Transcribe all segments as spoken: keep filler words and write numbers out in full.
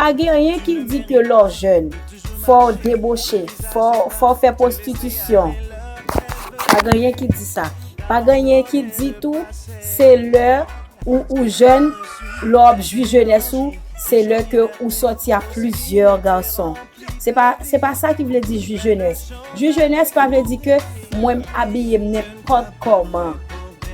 Pa gen anyen ki di ke lè w jèn, fò w deboche, fò, fò w fè pwostitisyon. Pa gen anyen ki di sa. Pa gen anyen ki di tou, se lè ou, ou jèn, lè w ap jwi jenès ou, se lè ke ou sòti ak plizyè gason. Se pa, se pa sa ki vle di jwi jenès. Jwi jenès pa vle di ke mwen m abiye m nenpòt kòman,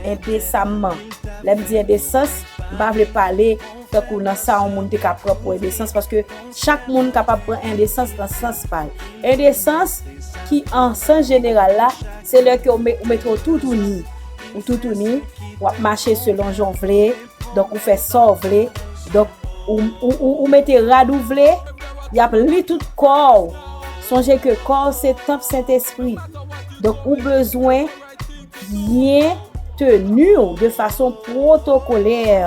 endesamman. Lè m di endesans, m pa vle pale tankou nan sa yon moun te ka pran pou endesans, paske chak moun kapab pran endesans nan sans pa l. Endesans ki an sans jeneral la, se lè ke w me-, ou mete w toutouni. Ou toutouni, w ap mache selon jan w vle, donk ou fè sa w vle, donk ou, ou, ou, ou mete rad ou vle, y ap li tout kò w. Sonje ke kò w se tanp Sentespri. Donk ou bezwen byen teni w de fason pwotokolè.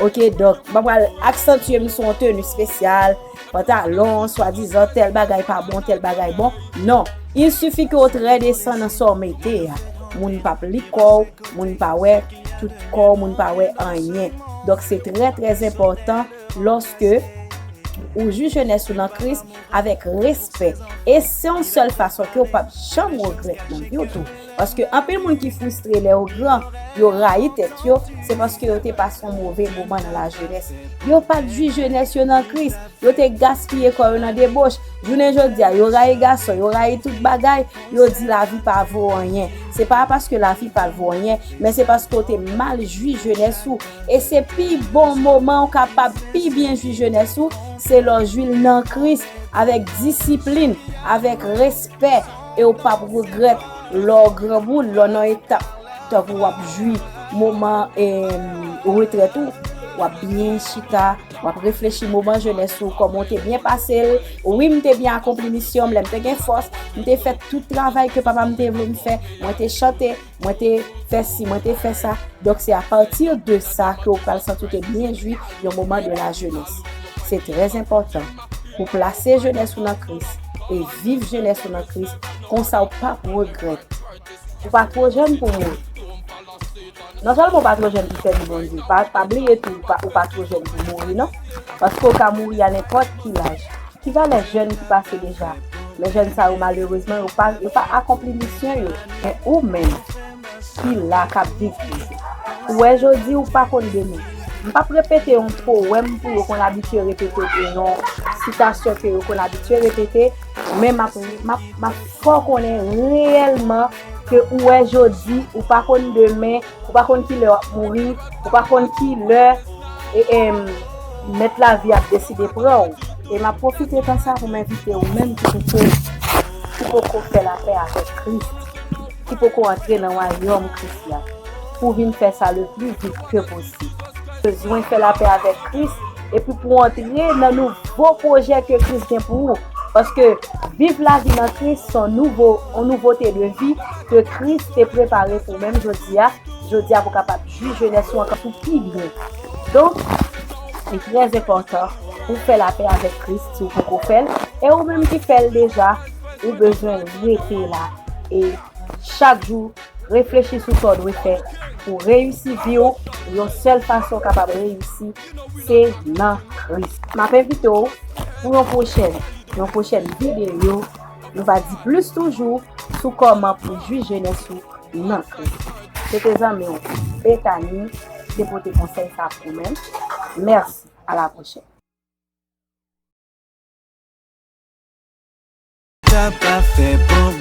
Oke, donk, m pa pral aksantye m sou yon teni espesyal, pantalon, swadizan tèl bagay pa bon, tèl bagay bon. Non, il suffit ke w trè desan nan sa w mete a. Moun p ap li kò w, moun pa wè tout kò w, moun pa wè anyen. Donk, se trè, trè enpòtan lòske ou jwi jenès ou nan Kris avèk respè. E se yon sèl fason ke w p ap janm regrèt nan vi w tou. Paske anpil moun ki fristre lè yo gran, yo rayi tèt yo, se paske yo te pase yon move moman nan lajenès. Yo pa t jwi jenès yo nan Kris, yo te gaspiye kò yo nan deboch. Jounen jodi a, yo rayi gason, yo rayi tout bagay, yo di lavi pa vo anyen. Se pa paske lavi pa vo anyen, men se paske w te mal jwi jenès ou. E se pi bon moman w kapab pi byen jwi jenès ou, se lè w jwi l nan Kris, avèk disiplin, avèk respè, e w p ap regrèt lè w granmoun, lè w nan etap tankou w ap jwi moman, em, retrèt ou, w ap byen chita, w ap reflechi moman jenès ou, kòman w te byen pase l. Wi, m te byen akonpli misyon m, lè m te gen fòs, m te fè tout travay ke papa m te vle m fè, mwen te chante, mwen te fè si, mwen te fè sa. Donk, se apati de sa ke w pral santi w te byen jwi yon moman de la jeunesse. Se trè enpòtan pou plase jenès ou nan Kris e viv jenès ou nan Kris, konsa w p ap regrèt. Ou pa twò jèn pou mouri. Non sèlman ou pa twò jèn pou sèvi Bondye, pa, pa bliye tou, ou pa, ou pa twò jèn pou mouri, non. Paske w ka mouri a nenpòt ki laj. Ki valè jèn ki pase deja? Men jèn sa yo, malerezman, yo pa, yo pa akonpli misyon yo. Men ou menm, ki la, k ap viv toujou. Ou wè jodi, ou pa konn demen. M p ap repete yon powèm pou yo konn abitye repete, oubyen yon sitasyon ke yo konn abitye repete, men m ap, m ap, m ap fè w konnen reyèlman ke ou wè jodi, ou pa konn demen, ou pa konn kilè w ap mouri, ou pa konn kilè, e, em, mèt lavi ap deside pran w. E m ap pwofite tan sa pou m envite ou menm ki poko, ki poko fè lapè avèk Kris, ki poko antre nan wayòm Kris la, pou w vin fè sa le pli vit ke posib. Bezwen fè lapè avèk Kris, epi pou w antre nan nouvo pwojè ke Kris gen pou ou. Paske viv lavi nan Kris, se yon nouvo, yon nouvote de vi ke Kris te prepare pou ou menm jodi a. Jodi a, pou w kapab jwi jenès ou ankò pi byen. Donk, li trè enpòtan pou w fè lapè avèk Kris si w poko fè l. E ou menm ki fè l deja, ou bezwen rete la. E chak jou, reflechi sou sa w dwe fè pou w reyisi vi w. Yon sèl fason w kapab reyisi, se nan Kris. M ap envite w pou yon pwochèn, yon pwochèn videyo. Nou va di plis toujou sou kòman pou jwi jenès ou nan Kris. Se te zanmi w, Bethany, te pote konsèy sa pou ou menm. Mèsi. A la pwochèn. Sa pa fè bon